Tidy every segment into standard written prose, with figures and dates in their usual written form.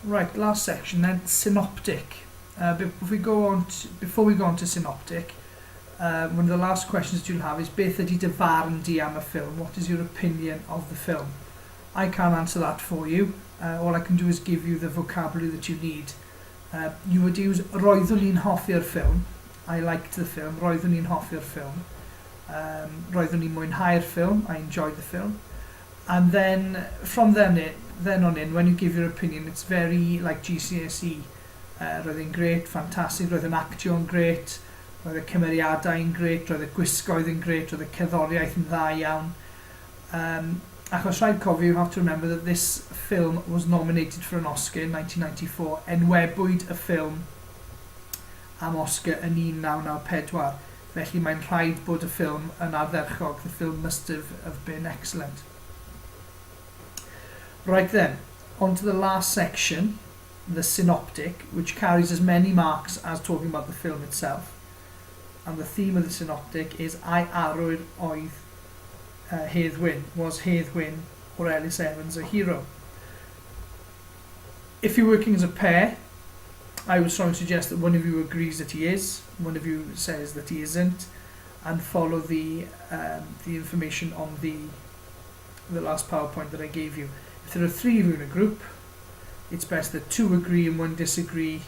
Right, last section then, synoptic. Before we go on to, before we go on to synoptic, one of the last questions that you'll have is beth ydy dy farn di am y ffilm? What is your opinion of the film? I can't answer that for you. All I can do is give you the vocabulary that you need. You would use roeddwn i'n hoffi'r ffilm. I liked the film. Roeddwn i'n hoffi'r ffilm. Roeddwn i'n mwynhau'r ffilm. I enjoyed the film. And then from then, it, then on in, when you give your opinion, it's very like GCSE. Roedd e'n grêt, ffantastig, roedd yn actio'n grêt, roedd y cymeriadau'n grêt, roedd y gwisgoedd yn grêt, roedd y cerddoriaeth yn dda iawn. Achos rhaid cofio, you have to remember that this film was nominated for an Oscar in 1994. Enwebwyd y ffilm am Oscar yn 1994. Felly mae'n rhaid bod y ffilm yn ardderchog. The film must have been excellent. Right then, on to the last section, the synoptic, which carries as many marks as talking about the film itself. And the theme of the synoptic is ai arwr oedd Hedd Wyn? Was Hedd Wyn or Ellis Evans a hero? If you're working as a pair, I would strongly suggest that one of you agrees that he is, one of you says that he isn't, and follow the information on the last PowerPoint that I gave you. If there are three of you in a group, it's best that two agree and one disagree,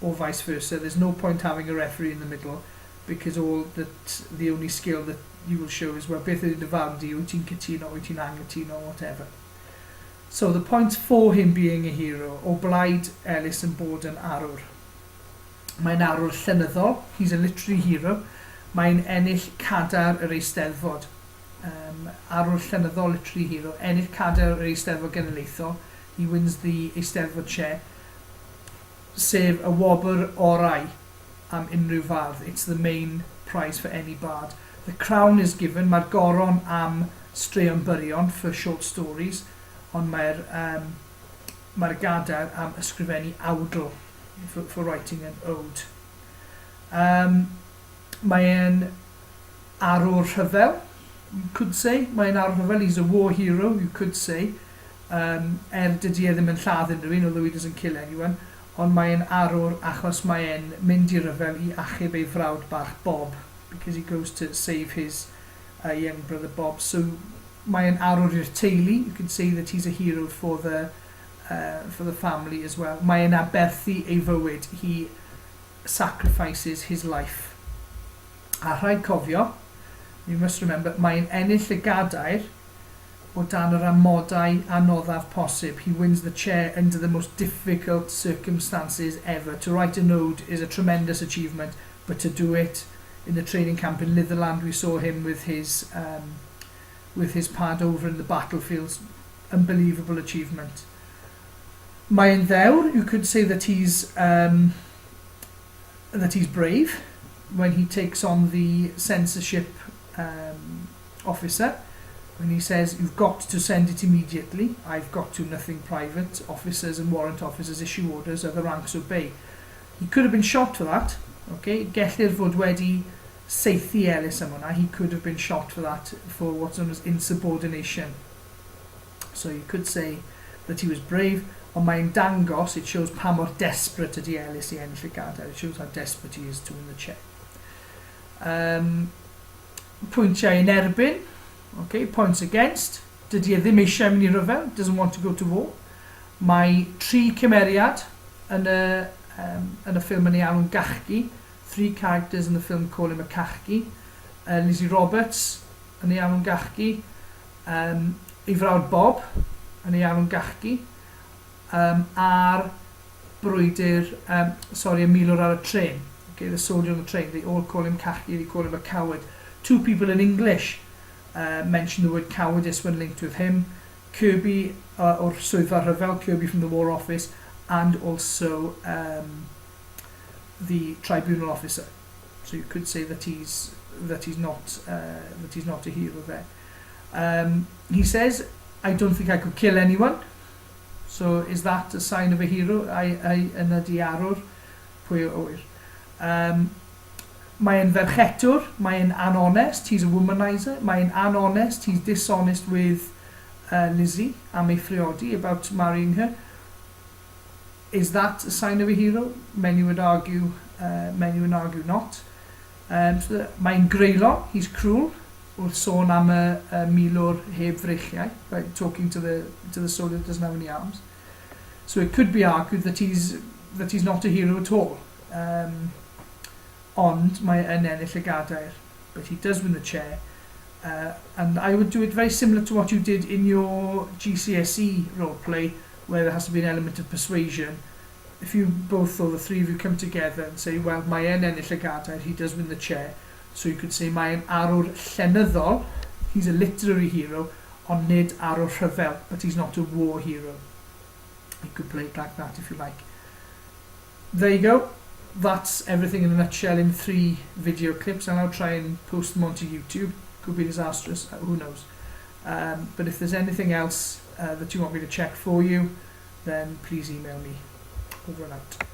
or vice versa. There's no point having a referee in the middle because all that the only skill that you will show is, well, beth ydy dy farn di, wyt ti'n cytuno, wyt ti'n anghytuno, whatever. So the points for him being a hero, o blaid Ellis yn bod yn arwr. Mae'n arwr llenyddol, he's a literary hero. Mae'n ennill cadair yr Eisteddfod. Arwr llenyddol, literary hero, ennill cadair yr Eisteddfod Genedlaethol, he wins the Eisteddfod chair, sef y wobr orau am unrhyw fardd. It's the main prize for any bard. The crown is given, mae'r goron am straeon byrion for short stories, ond mae'r mae gadair am ysgrifennu awdl, for writing an ode. Mae'n arwr rhyfel, you could say. Mae'n arwr rhyfel, he's a war hero, you could say. Er dydy e ddim yn lladd unrhyw un, although he doesn't kill anyone, ond mae'n arwr achos mae'n mynd i ryfel i achub ei frawd bach Bob, because he goes to save his young brother Bob. So mae'n arwr i'r teulu, you could say that he's a hero for the family as well. Mae'n aberthu ei fywyd, he sacrifices his life. A rhaid cofio, you must remember, mae'n ennill y gadair o dan yr amodau anoddaf posib. He wins the chair under the most difficult circumstances ever. To write an ode is a tremendous achievement, but to do it in the training camp in Litherland, we saw him with his pad over in the battlefields. Unbelievable achievement. Mae'n ddewr, you could say that he's brave when he takes on the censorship officer, when he says, "You've got to send it immediately. I've got to nothing private. Officers and warrant officers issue orders, other ranks obey." He could have been shot for that. Okay, gellir fod wedi saethu Ellis am hwnna. He could have been shot for that, for what's known as insubordination. So you could say that he was brave, ond mae'n dangos, it shows pa mor desperate ydy Ellis i ennill y gadair. It shows how desperate he is to win the chair. Pwyntiau yn erbyn, okay, points against, dydy e ddim eisiau mynd i ryfel, doesn't want to go to war. Mae tri cymeriad yn y ffilm yn ei alw'n gachgi. Three characters in the film call him a cachgi. Lizzie Roberts yn ei alw'n gachgi. Ei frawd Bob yn ei alw'n gachgi. A'r brwydr, sorry, y milwr ar y tren. Okay, the soldier on the train. They all call him cachgi, they call him a coward. Two people in English mention the word cowardice when linked with him. Kirby o'r swyddfa rhyfel, Kirby from the War Office, and also the tribunal officer. So you could say that he's not a hero there. He says, "I don't think I could kill anyone." So is that a sign of a hero? Ai yna di arwr? Pwy a ŵyr? Mae'n ferchetwr, mae'n anonest, he's a womanizer, mae'n anonest, he's dishonest with Lizzie am ei phriodi, about marrying her. Is that a sign of a hero? Many would argue, many would argue not. So mae'n greulon, he's cruel, wrth sôn am y, y milwr heb freichiau, right, talking to the soldier that doesn't have any arms. So it could be argued that he's not a hero at all. Ond mae yn ennill y gadair. But he does win the chair. And I would do it very similar to what you did in your GCSE role play, where there has to be an element of persuasion. If you both or the three of you come together and say, "Well, mae e'n ennill y gadair, he does win the chair." So you could say mae'n arwr llenyddol, he's a literary hero, ond nid arwr rhyfel, but he's not a war hero. You could play it like that if you like. There you go. That's everything in a nutshell in three video clips, and I'll try and post them onto YouTube. Could be disastrous, who knows. But if there's anything else that you want me to check for you, then please email me. Over and out.